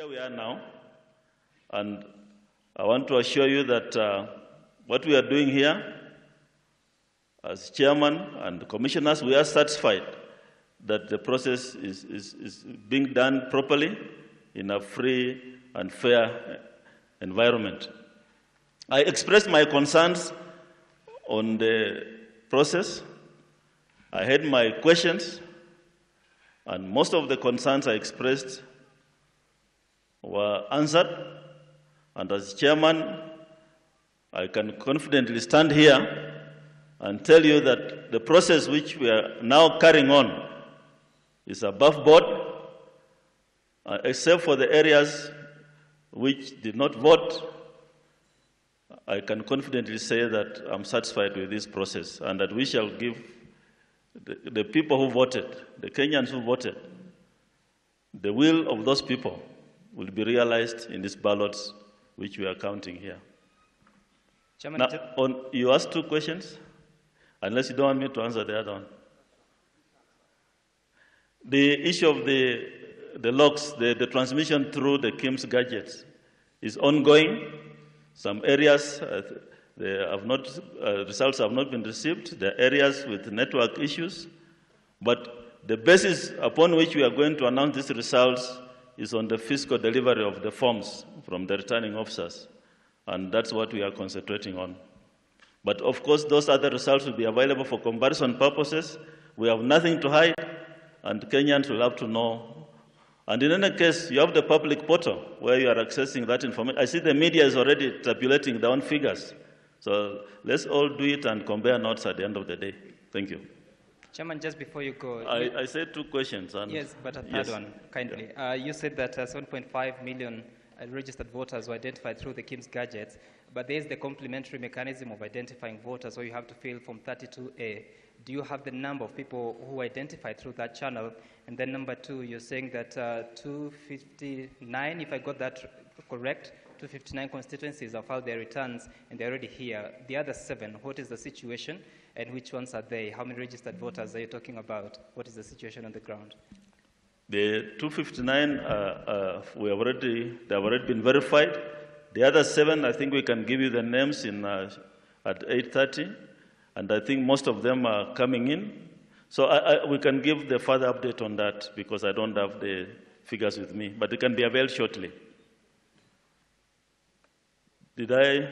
Where we are now, and I want to assure you that what we are doing here as chairman and commissioners, we are satisfied that the process is being done properly in a free and fair environment. I expressed my concerns on the process. I had my questions, and most of the concerns I expressed were answered. And as chairman, I can confidently stand here and tell you that the process which we are now carrying on is above board, except for the areas which did not vote. I can confidently say that I'm satisfied with this process and that we shall give the people who voted, the Kenyans who voted, the will of those people will be realized in these ballots which we are counting here. Chairman, now, you asked two questions, unless you don't want me to answer the other one. The issue of the locks, the transmission through the KIEMS gadgets is ongoing. Some areas, they have not, results have not been received. There are areas with network issues. But the basis upon which we are going to announce these results is on the physical delivery of the forms from the returning officers. And that's what we are concentrating on. But of course, those other results will be available for comparison purposes. We have nothing to hide, and Kenyans will have to know. And in any case, you have the public portal where you are accessing that information. I see the media is already tabulating their own figures. So let's all do it and compare notes at the end of the day. Thank you. Chairman, just before you go. I said two questions. And yes, but a third yes. one, kindly. Yeah. You said that 7.5 million registered voters were identified through the KIEMS gadgets, but there's the complementary mechanism of identifying voters, so you have to fill Form 32A. Do you have the number of people who identified through that channel? And then number two, you're saying that 259, if I got that correct, 259 constituencies have filed their returns and they're already here. The other seven, what is the situation and which ones are they? How many registered voters are you talking about? What is the situation on the ground? The 259, they have already been verified. The other seven, I think we can give you the names in at 8:30, and I think most of them are coming in. So we can give the further update on that because I don't have the figures with me, but it can be availed shortly. Did I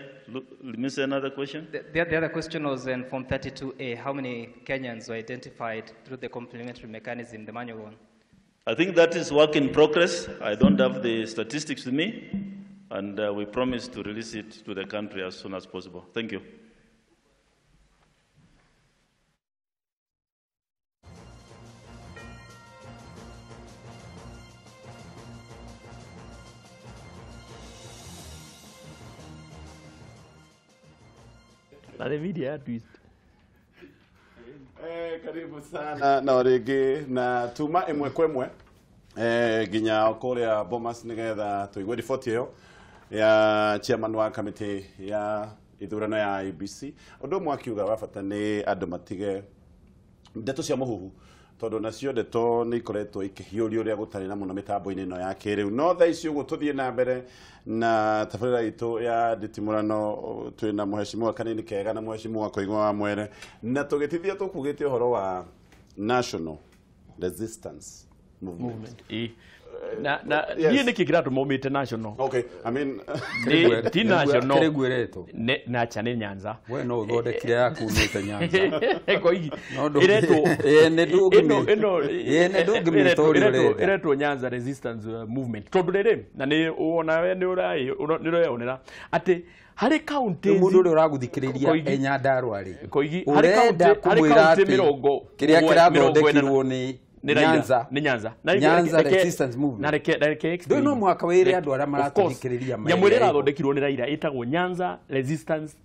miss another question? The other question was in Form 32A, how many Kenyans were identified through the complementary mechanism, the manual one? I think that is work in progress. I don't have the statistics with me, and we promise to release it to the country as soon as possible. Thank you. Na the media twist. Karibu sana na rĩngĩ na tuma ĩmwe kwa ĩmwe nginya kũrĩa Bomas nĩgetha tũigue riboti ĩyo ya chairman wa kamĩtĩ ya ithurano ya IEBC. Ũndũ ũmwe akiuga wa bata nĩ andũ matige ndeto cia mũhuhu tondũ nacio ndeto nĩ ikoretwo ikĩhiũrio ũrĩa gũtarĩ na mũno mĩtambo-inĩ ĩno ya kĩrĩu. No thaa ici ũguo tũthiĩ na mbere na tabarĩra itũ ya nditimũrano twĩna mũheshimiwa Kanini Kega na mũheshimiwa Koigwa wa Mwere, na tũgĩtithia tũkugĩte ũhoro wa National Resistance Movement. Na niĩ nĩkĩ kĩratũma ũmĩte national? Okay, I mean ti national na cha nĩ Nyanza. We no ũthondekire yaku umĩte Nyanza. Koigi ĩretwo ĩretwo Nyanza Resistance Movement tondũ rĩrĩ na nĩ onawe nĩ ũreyonera atĩ harĩ county mũndũ ũrĩa ũragũthikĩrĩria e Nyandarua rĩ, Koigi harĩ county mĩrongo kĩrĩa kĩrathondekirwo nĩ Nyanza, Nyanza, Nyanza Resistance Movement. Na reke explain. No mwaka wire andu aria maratuthikiriria mai. Nyamũ ĩrĩa ĩrathondekirwo nĩ Raila ĩtagwo Nyanza Resistance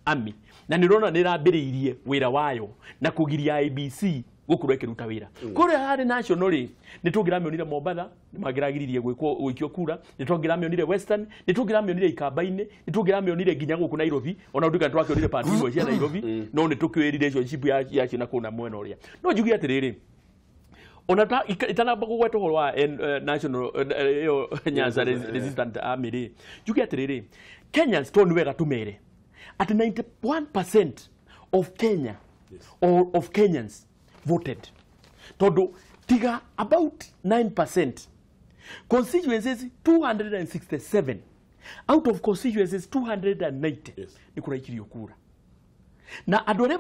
Army. Na nĩ ũrona nĩ ĩrambĩrĩirie wĩra wayo na kũgiria IEBC gũkorwo ĩkĩruta wĩra. Kũrĩa harĩ national rĩ, nĩ tũngĩramĩonire Mombatha, nĩ mangĩragiririe gwĩkwo gũikio kura, nĩ tũngĩramĩonire Western, nĩ tũngĩramĩonire Ikamba-inĩ, nĩ tũngĩramĩonire nginya gũkũ Nairobi, ona nduka nĩ twakĩonire part imwe cia Nairobi, no nĩ tũkĩũĩ relationship yacio na kũu na mwena ũrĩa. No njuge atĩrĩrĩ, Ona ta itanamba kũgweta ũhoro wa national ĩyo Nyanza Resistant Army rĩ, njuge atĩrĩrĩ, Kenyans to nĩ wega tũmere atĩ 91% of Kenya or of Kenyans voted, tondũ tiga about 9% constituencies 267 out of constituencies 290 nĩ kũraikirio kura, na andũ arĩa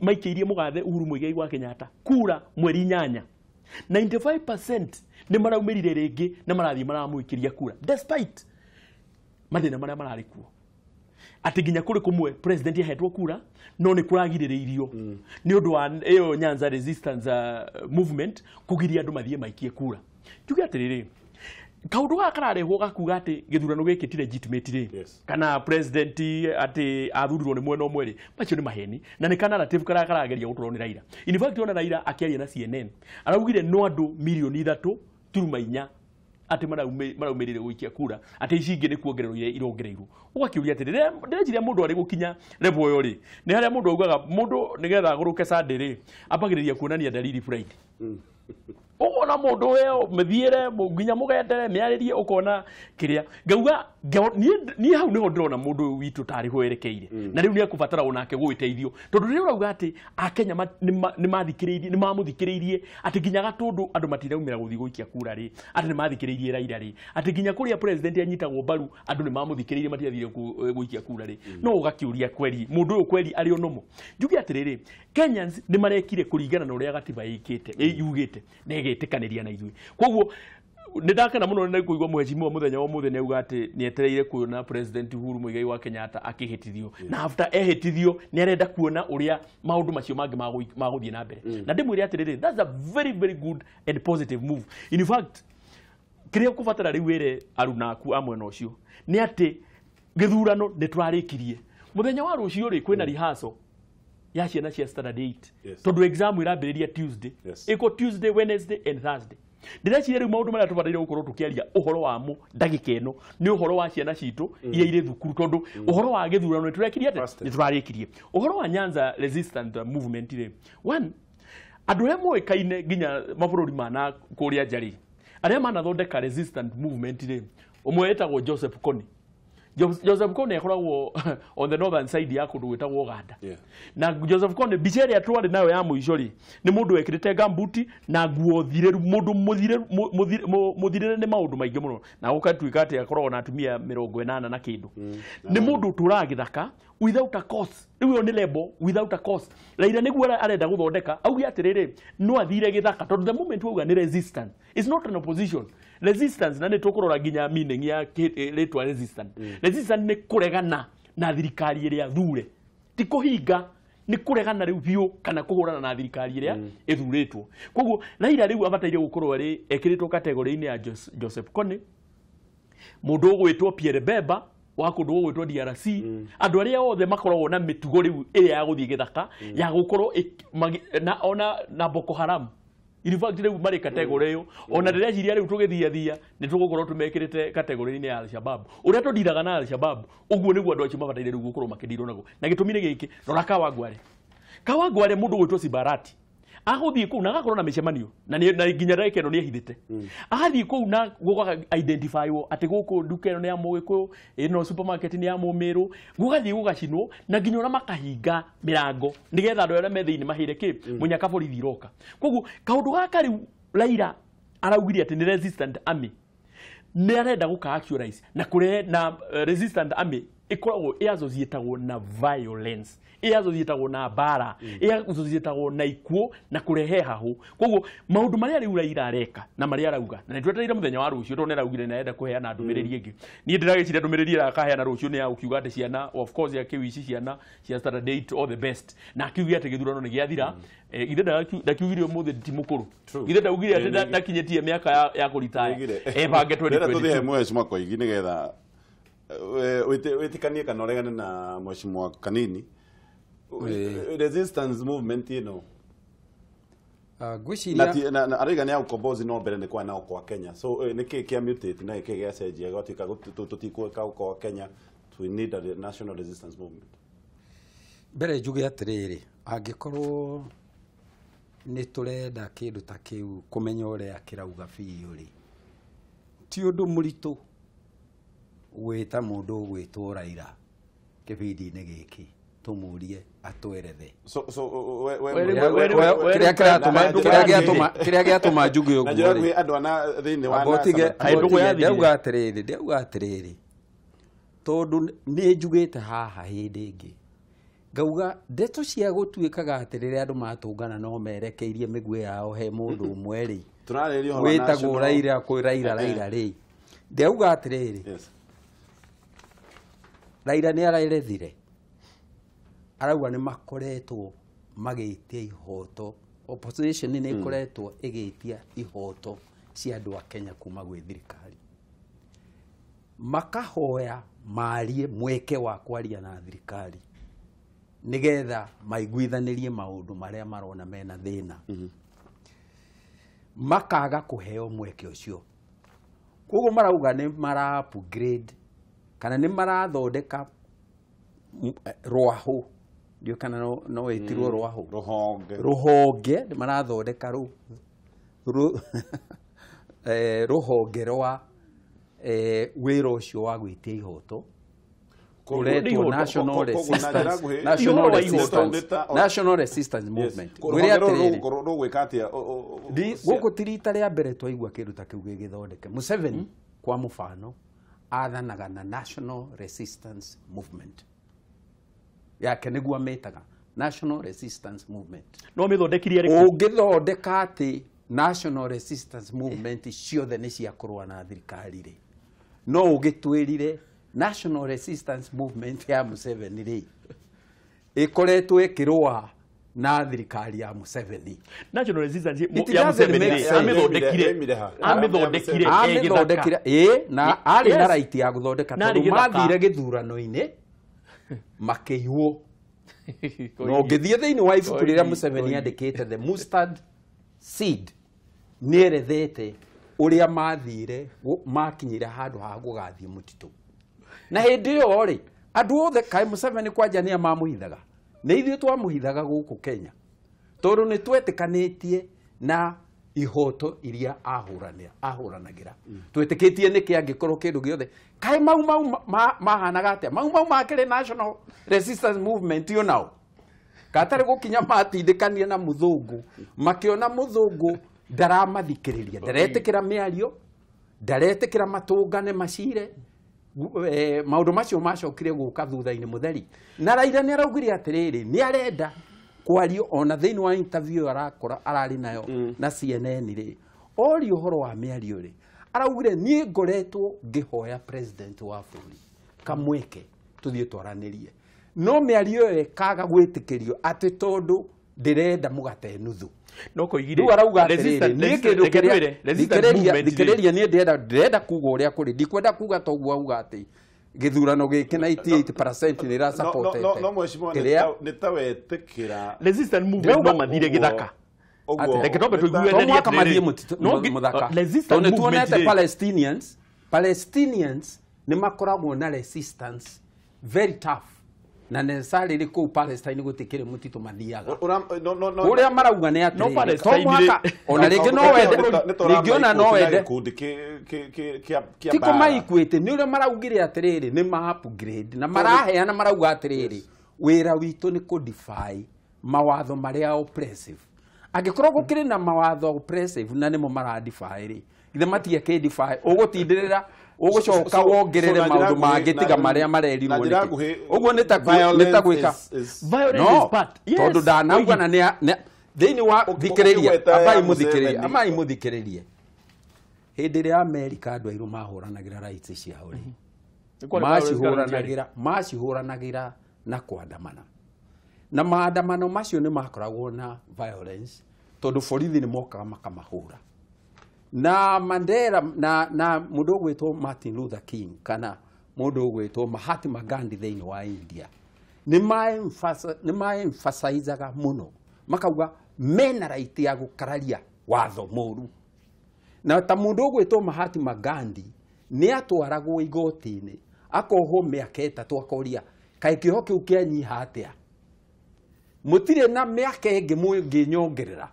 maikĩirie mũgathe Uhuru Muigai wa Kenyatta kura mweri 8, 95% nĩ maraumĩrire rĩngĩ na marathiĩ maramũikĩria kura despite mathĩna marĩa mararĩ kuo, atĩ nginya kũrĩ kũmwe president ahetwo kura no nĩ kũragirĩrĩirio nĩ ũndũ wa ĩyo Nyanza Resistance Movement kũgiria andũ mathiĩ maikie kura. Njuge atĩrĩrĩ, kaũndũ gaka kararehwo gakuga atĩ gĩthurano gĩkĩ ti legitimate rĩ, kana president atĩ athurirwo nĩ mwena ũmwe rĩ, macio nĩ maheni na nĩ ka narrative karĩa karageria gũtwarwo nĩ Raila. In fact ona Raila akĩaria na CNN araugire no andũ mirioni 3.4 atĩ maraumĩrire gũikia kura, atĩ ici ingĩ nĩ kuongererwo irongereirwo. Ũgakĩũria atĩrĩ, ndĩreciria mũndũ arĩ gũkinya level ĩyo rĩ, nĩ harĩa mũndũ augaga mũndũ nĩgetha agũrũke Sunday rĩ, ambagĩrĩria kuonania dalili Friday. Ũkona mũndũ ũyũ mĩthiĩre nginya mũgendere mĩarĩrie ũkona kĩrĩa ngauga niĩ hau nĩho ndĩrona mũndũ ũyũ witũ tarĩ ho erekeire, na rĩu nĩ ekũbatara onake gũgĩteithio, tondũ rĩrĩa ũrauga atĩ Akenya nĩ mathikĩrĩirie, nĩ mamũthikĩrĩirie atĩ nginya Gatũndũ andũ matiraumĩra gũthiĩ gũikia kura rĩ, atĩ nĩ mathikĩrĩirie Raila rĩ, atĩ nginya kũrĩa president anyitagwo mbaru andũ nĩ mamũthikĩrĩirie matiathire gũikia kura rĩ, no ũgakĩũria kweri mũndũ ũyũ kweri arĩ onomo. Njuge atĩrĩrĩ, Kenyans nĩ marekire kũringana na ũrĩa gatiba ĩkĩte yugĩte na ĩgetĩkanĩria na ithuĩ. Koguo nĩ ndakena mũno nĩ kũigua mheshimiwa mũthenya wa mũthenya auga atĩ nĩ etereire kuona President Uhuru Muigai wa Kenyatta akĩhĩtithio, na after ehĩtithio nĩ arenda kuona ũrĩa maũndũ macio mangĩ magũthiĩ na mbere. Na ndĩmwĩre atĩrĩrĩ, that's a very very good and positive move. In fact kĩrĩa ũkũbatara rĩu wĩre aruna aku a mwena ũcio nĩ atĩ gĩthurano nĩ tũrarĩkirie. Mũthenya wa rũciũ rĩ, kwĩna rehearsal ya ciana cia standard 8, tondũ exam ĩrambĩrĩria Tuesday, ĩko Tuesday, Wednesday and Thursday. Ndĩreciria rĩu maũndũ marĩa tũbataire gũkorwo tũkĩaria ũhoro wamo ndagĩka ĩno nĩ ũhoro wa ciana citũ iria irĩ thukuru, tondũ ũhoro wa gĩthurano nĩ tũrekirie atĩ nĩ tũrarĩkirie. Ũhoro wa Nyanza Resistant Movement rĩ, one, andũ arĩa moĩkaine nginya mabũrũri ma na kũrĩa nja rĩ, arĩa manathondeka resistant movement rĩ, ũmwe etagwo Joseph Kony. Joseph Kony akoragwo on the northern side ya kũndũ gwĩtagwo Uganda. Na Joseph Kony mbica ĩrĩa twarĩ nayo ya mũico rĩ, nĩ mũndũ wekĩrĩte gambuti na nguo thirĩru, mũndũ mũthirĩre nĩ maũndũ maingĩ mũno, na gũgatuĩka atĩ akoragwo na atumia 80 na kĩndũ. Nĩ mũndũ ũtũraga gĩthaka without a cause. Rĩu ĩyo nĩ label without a cause. Raila nĩguo arenda gũthondeka, auge atĩrĩrĩ, no athire gĩthaka, tondũ the moment wauga nĩ resistance, it's not an opposition. Resistance na nĩ tũkũrora nginya meaning ya rĩtwa resistant. Resistance nĩ kũregana na thirikari ĩrĩa thure, ti kũhinga, nĩ kũregana rĩu biũ kana kũhũrana na thirikari ĩrĩa ĩthurĩtwo. Koguo Raila rĩu abataire gũkorwo arĩ ekĩrĩtwo category-inĩ ya Joseph Kony, mũndũ ũgwĩtwo Pierre Bemba wa kũndũ gũgwĩtwo DRC, andũ arĩa othe makoragwo na mĩtugo rĩu ĩrĩa ya gũthiĩ gĩthaka ya gũkorwo na ona na Boko Haram. In fact rĩu marĩ category ĩyo, ona ndĩreciria rĩu tũgĩthiathia nĩ tũgũkorwo tũmekĩrĩte category-inĩ ya Al-Shabaab. Ũrĩa tũndiraga na Al-Shabaab, ũguo nĩguo andũ acio mabataire rĩu gũkorwo makĩndirwo naguo. Na gĩtũmi nĩ gĩkĩ, rora Kawangware. Kawangware mũndũ ũgwĩtwo Sibarati agũthiĩ kũu na agakorwo na mĩcemanio na nginya ndagĩka ĩno nĩ ehithĩte. Agathiĩ kũu na gũgaga identify-wo atĩ gũkũ nduka ĩno nĩ ya Mũgĩkũyũ, ĩno supermarket nĩ ya Mũmĩrũ, gũgathiĩ gũgacinwo na nginya ona makahinga mĩrango nĩgetha andũ arĩa me thĩinĩ mahĩre kĩ mũnyaka borithi iroka. Koguo kaũndũ gaka rĩu Raila araugire atĩ nĩ resistant army, nĩ arenda gũka actualize na kũrehe na resistant army ĩkoragwo ĩassociatagwo na violence, ĩassociatagwo na mbara, ĩassociatagwo na ikuũ na kũrehe hahũ. Koguo maũndũ marĩa rĩu Raila areka na marĩa arauga, na nĩtwetereire mũthenya wa rũciũ tondũ nĩaraugire nĩarenda kũheana ndũmĩrĩri ĩngĩ. Niĩ ndĩragĩciria ndũmĩrĩri ĩrĩa akaheana rũciũ nĩ ya gũkiuga atĩ ciana, of course ya kĩu ciana cia standard 8 all the best, na akiuge atĩ gĩthurano nĩ gĩathira. Ithe ndakiugire ũmũthĩ ti mũkũrũ, ithe ndaugire atĩ ndakinyĩtie mĩaka ya kũritaya, ebange 2022. Tũthiĩ mheshimiwa Koigi nĩgetha wĩtĩkanie kana ũregane na mheshimiwa Kanini. Resistance movement ĩno ngwĩciria na arauga nĩ ya ukombozi no mbere nĩ kwa nao kwa Kenya, so nĩ kĩĩ kĩa mutate na kĩĩ gĩacenjia gĩgatuĩka tũtikwĩka kwa Kenya, we need a national resistance movement. Mbere njuge atĩrĩrĩ, angĩkorwo Nĩ tũrenda kĩndũ ta kĩu kũmenya ũrĩa kĩrauga biũ rĩ, ti ũndũ mũritũ gwĩta mũndũ ũgwĩtwo Raila kĩbindi-inĩ gĩkĩ tũmũrie atwerethe. So we Kĩrĩa gĩatũma njuge na ũguo njĩra rĩ, nguhĩ andũ ana thĩinĩ wa Tige Ndũgũ yathirire. ndauga atĩrĩrĩ tondũ nĩ njugĩte haha hĩndĩ ĩngĩ ngauga ndeto cia gũtuĩkaga atĩ rĩrĩa andũ matũngana no merekeirie mĩguĩ yao he mũndũ ũmwe rĩ Tũrarĩrĩria ũhoro wa wĩtagwo national- Raila kwĩ Raila Raila rĩ, ndauga atĩrĩrĩ, Yes. Raila nĩ arerethire, arauga nĩ makoretwo magĩtia ihoto, opposition nĩ ĩkoretwo ĩgĩtia ihoto cia andũ a Kenya kuma gwĩ thirikari, makahoya marie mweke wa kwaria na thirikari nigetha maiguithanĩrie maũndũ marĩa marona mena thĩna, makaga kũheo mweke ũcio. Koguo marauga nĩ mara upgrade kana nĩ marathondeka rwahũ, ndiũ kana no ĩtirwo rwahũ, Rũhonge. Rũhonge nĩ marathondeka rũhonge rwa wĩra ũcio wa gwĩtia ihoto ũretwo ihoto. National Koguo na njĩra Resistance nguhĩ- National Ihoro wa ihoto. Resistance National Resistance Yes. Movement. Rũhonge Ngwĩre rũrũ atĩrĩrĩ, rũgwĩka atĩa? Gũkũ ti rita rĩa mbere twaigua kĩndũ ta kĩu gĩgĩthondeke. Museveni kwa mũbano athanaga na National Resistance Movement yake, nĩguo amĩtaga National Resistance Movement. No mĩthondekirie arĩkũ? Ũngĩthondeka atĩ National Resistance Movement ciothe nĩ cia kũrũa na thirikari rĩ, no ũgĩtwĩrire National Resistance Movement ya Museveni rĩ ĩkoretwo ĩkĩrũa na thirikari ya Museveni? National Resistance It ya doesn't Museveni make rĩ, sense. amĩthondekire Yoimire ha? Amĩthondekire e Amĩthondekire gĩthaka. ĩ na arĩ na Yes. right ya gũthondeka Na arĩ tondũ gĩthaka. mathire gĩthurano-inĩ makĩiywo. Na ũngĩthiĩ thĩinĩ wa ibuku rĩrĩa Koigi, Museveni Koigi. andĩkĩte The Mustard Seed, nĩ erethete ũrĩa mathire makinyire handũ ha gũgathiĩ mũtitũ, na hĩndĩ ĩyo rĩ andũ othe kaĩ Museveni kwanja nĩa mamũhithaga, nĩ ithuĩ twamũhithaga gũkũ Kenya tondũ nĩ twetĩkanĩtie na ihoto iria ahũranagĩra, twetĩkĩtie nĩkĩ angĩkorwo kĩndũ gĩothe kaĩ mau mau mahanaga atĩa, mau mau makĩrĩ National Resistance Movement yo nao katarĩ gũkinya matindĩkania na mũthũngũ, makĩona mũthũngũ ndaramathikĩrĩria, ndaretĩkĩra mĩario, ndaretĩkĩra matũngane macire. Maũndũ macio macokire gũka thutha-inĩ mũtheri na Raila nĩ araugire atĩrĩrĩ nĩ arenda kwario ona thĩinĩ wa interview ĩyo arakora ararĩ nayo na CNN rĩ, orio ũhoro wa mĩario rĩ, araugire niĩ ngoretwo ngĩhoya president wa bũrũri kamweke tũthiĩ twaranĩrie, no mĩario ĩyo ĩkaga gwĩtĩkĩrio atĩ tondũ ndĩrenda mũgate nuthu. No koigire Rĩu arauga atĩrĩrĩ, niĩ kĩndũ reke kĩrĩa twĩre, resistance thikĩrĩria movement rĩ, thikĩrĩria, niĩ ndĩrenda kuga ũrĩa kũrĩ, ndikwenda kuga toguo auga atĩ gĩthurano gĩkĩ 98% nĩ ĩrasupportete No mheshimiwa, kĩrĩa nĩ ta wetĩkĩra resistance movement no mathire gĩthaka. Ũguo Reke twambe nĩ ta- tũigue to mwaka atĩrĩrĩ, mathiĩ mũtitũ no mũthaka resistance tondũ nĩ movement tuonete rĩ, Palestinians nĩ makoragwo na resistance very tough na necessarily kũu Palestine gũtikĩrĩ mũtitũ mathiaga. No Ũrĩa marauga nĩ No atĩrĩrĩ, to Palestine mũhaka rĩ- ona rĩngĩ no wende, rĩngĩ ona no wende gĩkundi kĩa ti mbara. kũmaikwĩte nĩ ũrĩa maraugire atĩrĩrĩ nĩ ma upgrade na maraheana, marauga atĩrĩrĩ wĩra witũ nĩ kũ-defy mawatho marĩa oppressive, angĩkorwo gũkĩrĩ na mawatho oppressive na nĩmo maradefy rĩ, githĩ matiakĩ-defy ũgũtindĩrĩra ũgũcoka wongerere So na njĩra maũndũ nguhĩ- mangĩ tiga marĩa na marerirwo njĩra nĩkĩ. nguhĩ, Ũguo nĩ ta violence gwĩka Violence no is part. Yes. tondũ ndanauga na thĩinĩ wa thikĩrĩria ũkĩgweta ya ambai mũthikĩrĩrie Museveni. ambai mũthikĩrĩrie hĩndĩ ĩrĩa Amerika andũ airũ mahũranagĩra rights ciao rĩ, macihũranagĩra na kwandamana, na maandamano macio nĩ makoragwo na violence tondũ borithi nĩ mokaga makamahũra, na Mandela na mũndũ ũgwĩtwo Martin Luther King kana mũndũ ũgwĩtwo Mahatma Gandhi thĩinĩ wa India nĩ ma-emphasizaga mũno makauga mena right ya gũkararia watho mũru, na ta mũndũ ũgwĩtwo Mahatma Gandhi nĩ atwaragwo igoti-inĩ akohwo mĩaka 3 akoria kaĩ kĩoho kĩu kĩanyiha atĩa, mũtirĩ na mĩaka ĩngĩ mũngĩnyongerera,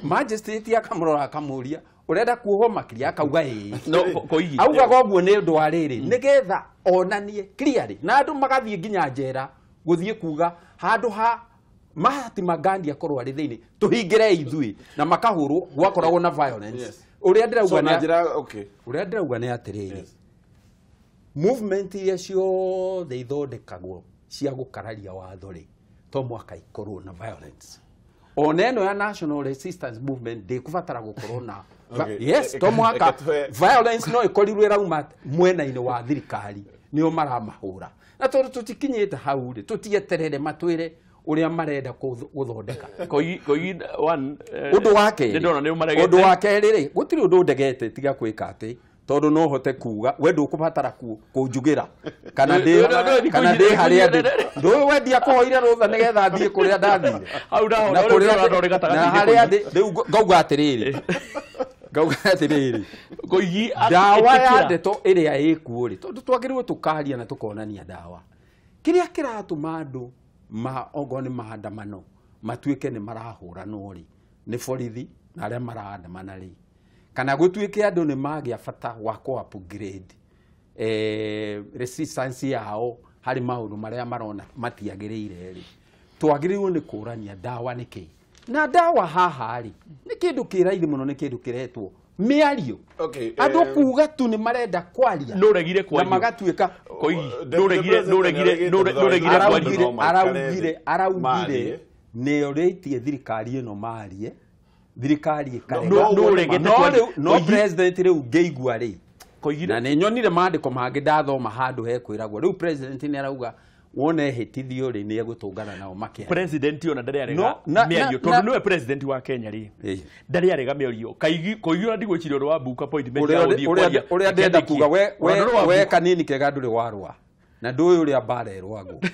Magistrate akamũrora akamũria ũrenda kuohwo makĩria akauga ĩĩ. No Koigi augaga ũguo nĩ ũndũ wa rĩrĩ nĩgetha onanie clearly na andũ magathiĩ nginya njera gũthiĩ kuga handũ ha Mahatma Gandhi akorwo arĩ thĩinĩ tũhingĩre ithuĩ na makahũrwo gwakoragwo na violence. Ũrĩa ndĩrauga na njĩra okay ũrĩa ndĩrauga nĩ atĩrĩrĩ movement iria ciothe ithondekagwo cia gũkararia watho rĩ to mwaka ikorwo na violence. Ona ĩno ya National Resistance Movement ndĩkũbatara gũkorwo na yes to mwaka violence no ĩkorirwo ĩrauma mwena-inĩ wa thirikari nĩo maramahũra na tondũ tũtikinyĩte hau rĩ tũtieterere matwĩre ũrĩa marenda gũthondeka. Koigi one ũndũ wa kerĩ ũndũ wa kerĩ rĩ gũtirĩ ũndũ ndegete tiga kwĩka atĩ tondũ no hote kuga we ndũkũbatara kũnjugĩra kana ndĩ harĩa ndĩ ndũĩ wendia kũhoire rũtha nĩgetha thiĩ kũrĩa ndathire na harĩa ndĩ rĩu ngauga atĩrĩrĩ Koigi ndawa ya ndeto ĩrĩa ĩkuo rĩ tondũ twagĩrĩirwo tũkaria na tũkonania ndawa kĩrĩa kĩratũma andũ ongorwo nĩ maandamano matuĩke nĩ marahũranwo rĩ nĩ borithi na arĩa maraandamana rĩ kana gũtuĩke andũ nĩ magĩa bata wa kũ upgrade resistance yao harĩ maũndũ marĩa marona matiagĩrĩire rĩ twagĩrĩirwo nĩ kũrania ndawa nĩ kĩ na ndawa haha rĩ nĩ kĩndũ kĩ raithi mũno nĩ kĩndũ kĩretwo mĩario. Andũ kuga tu nĩ marenda kwaria no regire kwaria na magatuĩka Koigi no regire araugire nĩ orĩtie thirikari ĩno marie thirikari ĩkarega no president rĩu ngĩigua rĩ na nĩ nyonire maandĩko mangĩ ndathoma handũ hekwĩragwo rĩu president nĩ arauga wone hĩtithio rĩ nĩ egũtũngana nao makĩaria. President ona ndarĩ arega mĩario tondũ nĩwe president wa Kenya rĩ ndarĩ arega mĩario. Koigi ona ndigwĩciria ũndũ wa book appointment ya gũthiĩ kwaria ũrĩa ndĩrenda kuga we kanini kega ndũrĩ warũa na ndũĩ ũrĩa mbara ĩrũagwo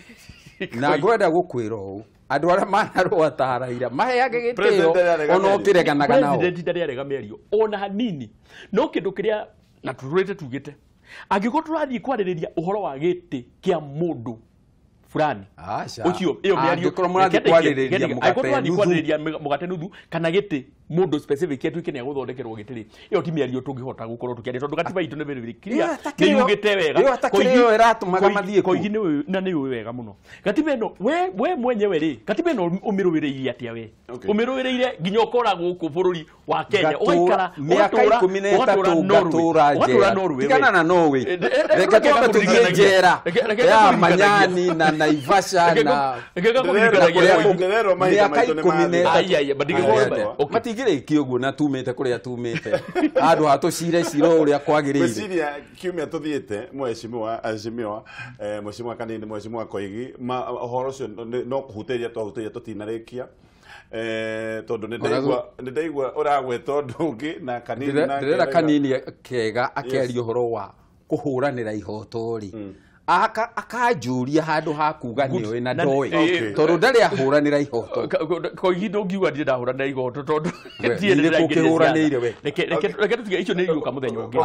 na ngwenda gũkwĩra ũũ andũ arĩa manarũa ta Raila maheage gĩtĩo ona ũkĩreganaga nao. President ndarĩ arega mĩario ona hanini no kĩndũ kĩrĩa na tũrũrĩte tugĩte angĩkorwo tũrathiĩ kwarĩrĩria ũhoro wa gĩtĩ kĩa mũndũ fulani ucio iyo mĩario kwarĩrĩria mũgate nuthu kana gĩtĩ mũndũ specific atuĩke nĩ agũthondekerwo gĩtĩ rĩ ĩyo ti mĩario tũngĩhota gũkorwo tũkĩaria tondũ gatiba itũ nĩ very very clear nĩ yugĩte wega Koigi na nĩ ũĩ wega mũno gatiba ĩno we mwenyewe rĩ gatiba ĩno ũmĩrũĩrĩire atĩa we ũmĩrũĩrĩire nginya ũkora gũkũ bũrũri wa Kenya ũgaikara mĩaka 13 ngatũra njera tigana na Norway reke twambe tũthiĩ njera ya Manyani na Naivasha na mĩaka 13 matingĩrĩkia ũguo na tumĩte kũrĩa tumĩte handũ ha tũcire cira ũrĩa kwagĩrĩire. Ngwĩciria kiumia tũthiĩte mheshimiwa mheshimiwa Kanini mheshimiwa Koigi ũhoro ũcio no kũhutĩria twahutĩria tũtinarĩkia tondũ nĩ ndaigua ũragweta ũndũ ũngĩ na Kanini ndĩrenda Kanini kega akĩaria ũhoro wa kũhũranĩra ihoto rĩ akanjũria handũ ha kuga nĩoĩ na ndoĩ tondũ ndarĩ ahũranĩra ihoto. Koigi ndũngiuga ndirĩ ndahũranĩra ihoto tondũ kũhũranĩire we reke tũtige icio nĩ igũka mũthenya ũngĩ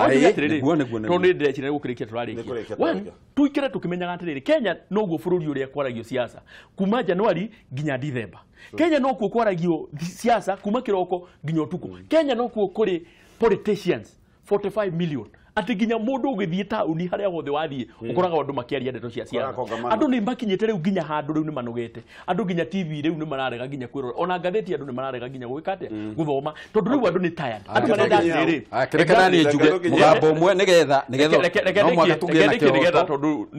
tondũ nĩ ndĩreciria nĩ gũkĩrĩkia tũrarĩkia. Tũikare tũkĩmenyaga atĩrĩrĩ Kenya noguo bũrũri ũrĩa kwaragio siasa kuma Januari nginya Dithemba. Kenya nokuo kwaragio siasa kuma kĩroko nginya ũtukũ. Kenya nokuo kũrĩ politicians 45 million ati nginya mundu ugithie tauni haria hothe wathie ukoraga andu makiaria ndeto cia siasa. Andu ni makinyite riu nginya handu riu ni manogete, andu nginya TV riu ni mararega nginya kwirora, ona ngatheti andu ni mararega nginya gwika atia guthoma, tondu riu andu ni tired, andu marenda atiriri. Reke nani njuge mugambo umwe nigetha nigetha no mwaka tugie na kihoto, tondu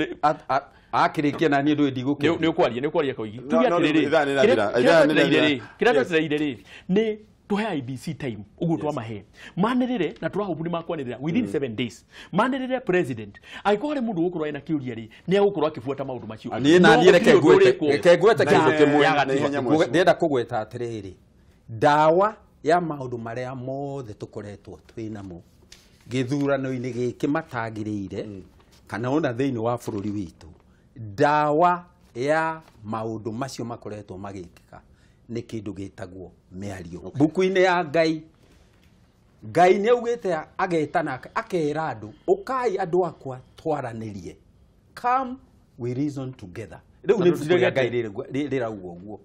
akirikia na nie ndui ndigũkĩria ni ukwaria ni ukwaria koigi. Tuge atiriri, kiria twetereire ri ni tuhe IBC time uguo twamahe manirire na turahopu ni makwanirira within 7 days manirire president angĩkorwo harĩ mũndũ ũgũkorwo ena kĩũria rĩ nĩ egũkorwo akĩbuata maũndũ macio. Niĩ na niĩ reke ngwete kĩndũ kĩmwe ndĩrenda kũgweta atĩrĩrĩ, ndawa ya maũndũ marĩa mothe tũkoretwo twĩ namo gĩthurano-inĩ gĩkĩ matagĩrĩire kana ona thĩinĩ wa bũrũri witũ, ndawa ya maũndũ macio makoretwo magĩkĩka nĩ kĩndũ gĩtagwo mĩario. Mbuku-inĩ ya Ngai, Ngai nĩ augĩte agetana akera andũ, ũkai andũ akwa twaranĩrie, come we reason together. Rĩu nĩ ibuku rĩa Ngai rĩrauga ũguo.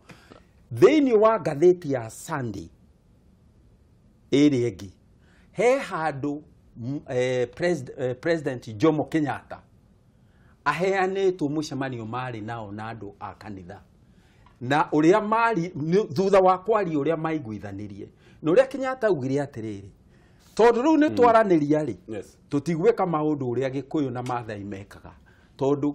Thĩinĩ wa ngathĩti ya Sunday Ĩrĩa ĩngĩ he handũ President Jomo Kenyatta aheanĩtwo mũcemanio marĩ nao na andũ a kanitha na ũrĩa mari thutha wa kwaria ũrĩa maiguithanirie na ũrĩa Kenyatta augire atĩrĩrĩ, tondũ rĩu nĩ twaranĩria rĩ, tũtigwĩka maũndũ ũrĩa Gĩkũyũ na Maathai mekaga, tondũ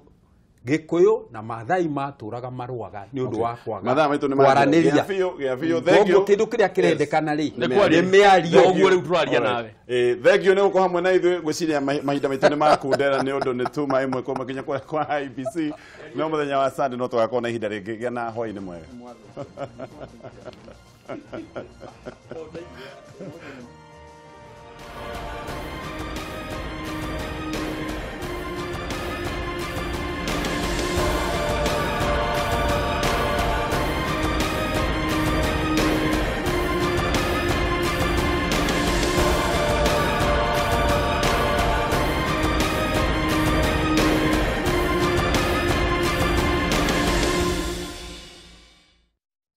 Gĩkũyũ na Maathai matũraga marũaga nĩ ũndũ wa kwaga kwaranĩria. Koguo kĩndũ kĩrĩa kĩrendekana rĩ nĩ mĩario. Ũguo rĩu tũraria nawe. Thank you nĩ gũkorwo hamwe na ithuĩ. Ngwĩciria mahinda maitũ nĩ makundera nĩ ũndũ nĩ tuma ĩmwe kwa nginya kwa IBC, no mũthenya wa Sunday no tũgakorwo na ihinda rĩngĩ. Gĩa na hwaĩ-inĩ mwega.